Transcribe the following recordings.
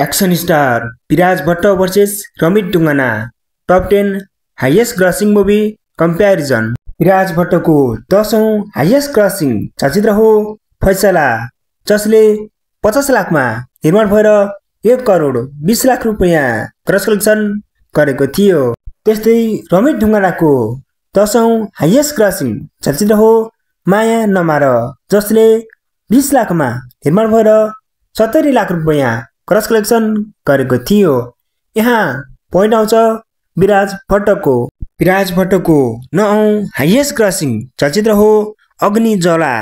Action star Biraj Bhatt versus Ramit Dhungana top 10 highest grossing movie comparison. Biraj भट्टको 10औं highest grossing चलचित्र हो फैसला, जसले 50 लाखमा निर्माण भएर 1 करोड 20 लाख रुपैयाँ ग्रस कलेक्सन गरेको थियो। त्यस्तै रमित ढुङ्गानाको 10औं हाईएस्ट ग्रसिङ चलचित्र हो माया नमार, जसले 20 लाखमा निर्माण भएर 70 लाख रुपैयाँ ग्रस कलेक्सन गरेको थियो। यहाँ पोइन्ट आउँछ विराज भट्टको। विराज भट्टको 9औं हाईएस्ट ग्रसिङ चलचित्र हो अग्नि ज्वाला,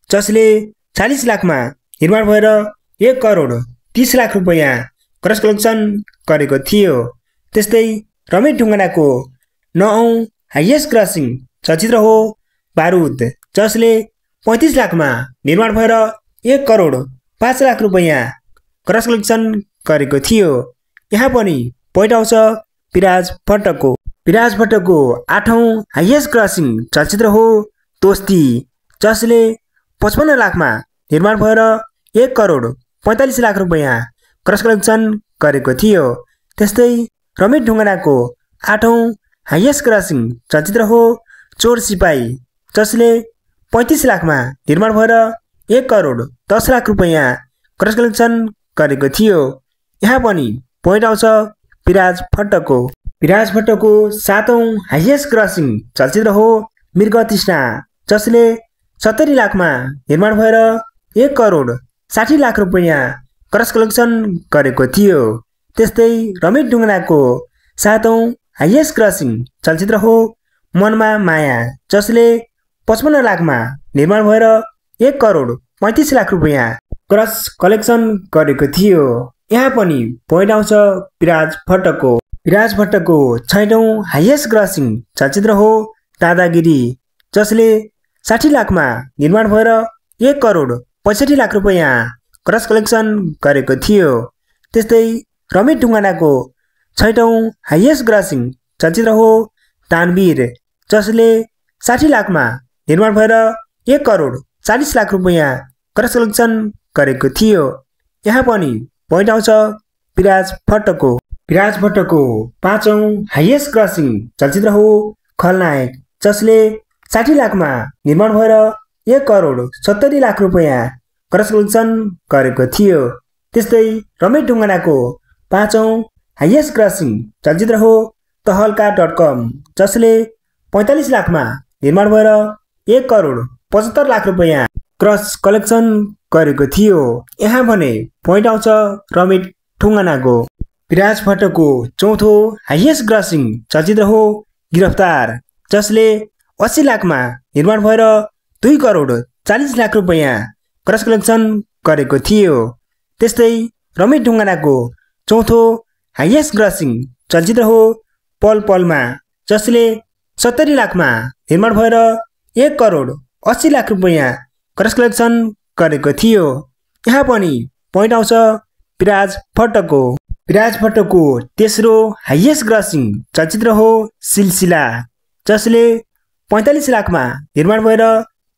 जसले 40 लाखमा निर्माण भएर 1 करोड 30 लाख रुपैयाँ ग्रस कलेक्सन गरेको थियो। त्यस्तै रमित ढुङ्गानाको 9औं हाईएस्ट ग्रसिङ चलचित्र हो बारुद, जसले 35 लाखमा निर्माण भएर 1 करोड 5 लाख रुपैयाँ ग्रस कलेक्सन गरेको थियो। यहाँ पनि पोइन्ट आउँछ विराज भट्टको। विराज भट्टको 8औं हाईएस्ट ग्रसिङ चलचित्र हो दोस्ती, जसले 55 लाखमा निर्माण भएर 1 करोड 45 लाख रुपैयाँ ग्रस कलेक्सन गरेको थियो। त्यस्तै रमित ढुङ्गानाको 8औं हाईएस्ट ग्रसिङ चलचित्र हो चोर सिपाही, जसले 35 लाखमा निर्माण भएर 1 करोड 10 लाख रुपैयाँ ग्रस कलेक्सन गरेको थियो। यहाँ पनि पोइन्ट आउँछ विराज भट्टको। विराज भट्टको 7औं हाईएस्ट ग्रसिङ चलचित्र हो मृगतृष्णा, जसले 70 लाखमा निर्माण भएर 1 करोड 60 लाख रुपैयाँ ग्रस कलेक्सन गरेको थियो। त्यस्तै रमित ढुङ्गानाको 7औं हाईएस्ट ग्रसिङ चलचित्र हो मनमा माया, जसले 55 लाखमा निर्माण भएर 1 करोड 35 लाख रुपैयाँ ग्रस कलेक्सन गरेको थियो। यहाँ पनि पोइन्ट आउँछ विराज भट्टको। विराज भट्टको 6औं हाईएस्ट ग्रसिङ चलचित्र हो दादागिरी, जसले 60 लाखमा निर्माण भएर 1 करोड 65 लाख रुपैयाँ ग्रस कलेक्सन गरेको थियो। त्यस्तै रमित ढुङ्गानाको 6औं हाईएस्ट ग्रसिङ चलचित्र हो दानवीर, जसले 60 लाखमा निर्माण भएर 1 करोड 40 लाख रुपैयाँ ग्रस कलेक्सन गरेको थियो। यहाँ पनि पोइन्ट आउँछ विराज भट्टको। विराज भट्टको 5औं हाईएस्ट ग्रसिङ चलचित्र हो खलनायक, जसले 60 लाखमा निर्माण भएर 1 करोड 70 लाख रुपैयाँ ग्रस कलेक्सन गरेको थियो। त्यस्तै रमित ढुङ्गानाको 5औं हाईएस्ट ग्रसिङ चलचित्र हो तहल्का.com, जसले 45 लाखमा निर्माण भएर 1 करोड 75 लाख रुपैयाँ ग्रस कलेक्सन गरेको थियो। यहाँ भने पोइन्ट आउँछ रमित ढुङ्गानाको। विराज भट्टको 4थो हाईएस्ट ग्रसिङ चलचित्र हो गिरफ्तार, जसले 80 लाखमा निर्माण भएर 2 करोड 40 लाख रुपैयाँ ग्रस कलेक्सन गरेको थियो। त्यस्तै रमित ढुङ्गानाको 4थो हाईएस्ट ग्रसिङ चलचित्र हो पल पलमा, जसले 70 लाखमा निर्माण भएर 1 करोड 80 लाख रुपैयाँ ग्रस कलेक्सन गरेको थियो। यहाँ पनि पोइन्ट आउँछ विराज भट्टको। विराज भट्टको 3रो हाईएस्ट ग्रसिङ चलचित्र हो सिलसिला, जसले 45 लाखमा निर्माण भएर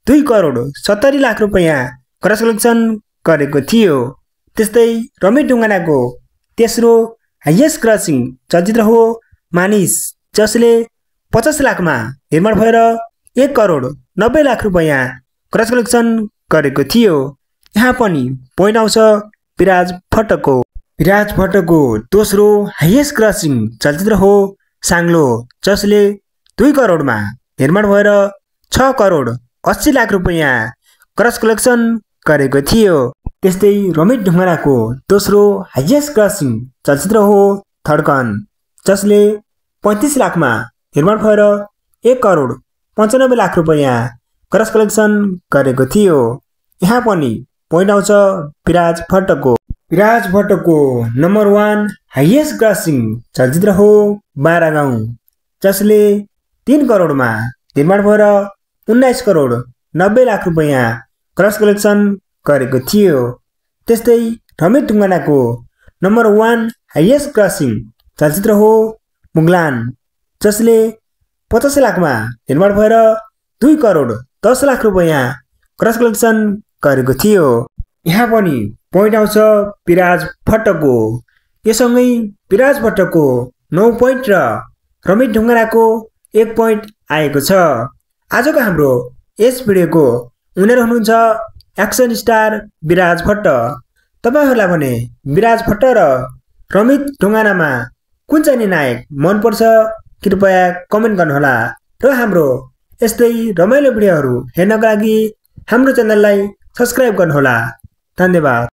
2 करोड 70 लाख रुपैयाँ ग्रस कलेक्सन गरेको थियो। त्यस्तै रमित ढुङ्गानाको 3रो हाईएस्ट ग्रसिङ चलचित्र हो मानिस, जसले 50 लाखमा निर्माण भएर 1 करोड 90 लाख रुपैयाँ ग्रस कलेक्सन गरेको थियो। यहाँ पनि पोइन्ट आउँछ विराज भट्टको। विराज भट्टको 2रो हाईएस्ट ग्रसिङ चलचित्र हो साङ्लो, जसले 2 करोडमा निर्माण भएर 6 करोड 80 लाख रुपैयाँ ग्रस कलेक्सन गरेको थियो। त्यस्तै रमित ढुङ्गानाको 2रो हाईएस्ट ग्रसिङ चलचित्र हो धड्कन, जसले 35 लाखमा निर्माण भएर 1 करोड 95 लाख रुपैयाँ ग्रस कलेक्सन गरेको थियो। यहाँ पनि पोइन्ट आउँछ विराज भट्टको। विराज भट्टको नम्बर 1 हाईएस्ट ग्रसिङ चलचित्र हो बारा गाउँ, जसले 3 करोडमा निर्माण भएर 19 करोड 90 लाख रुपैयाँ ग्रस कलेक्सन गरेको थियो। त्यस्तै रमित ढुङ्गानाको नम्बर 1 हाईएस्ट ग्रसिङ चलचित्र हो मुगलान, जसले 50 लाखमा निर्माण भएर 2 करोड 10 लाख रुपैयाँ ग्रस कलेक्सन गरेको थियो। यहाँ पनि पोइन्ट आउँछ विराज भट्टको। यससँगै विराज भट्टको 9 पोइन्ट र रमित ढुङ्गानाको 1 पोइन्ट आएको छ। आजको हाम्रो यस भिडियोको उनीहरु हुनुहुन्छ एक्सन स्टार विराज भट्ट। तपाईहरुलाई भने विराज भट्ट र रमित ढुङ्गानामा कुन चाहिँ नायक मन पर्छ कृपया कमेन्ट गर्नुहोला र हाम्रो यस्तै रमाइलो भिडियोहरु हेर्नको लागि हाम्रो च्यानललाई सब्स्क्राइब गर्नुहोला। धन्यवाद।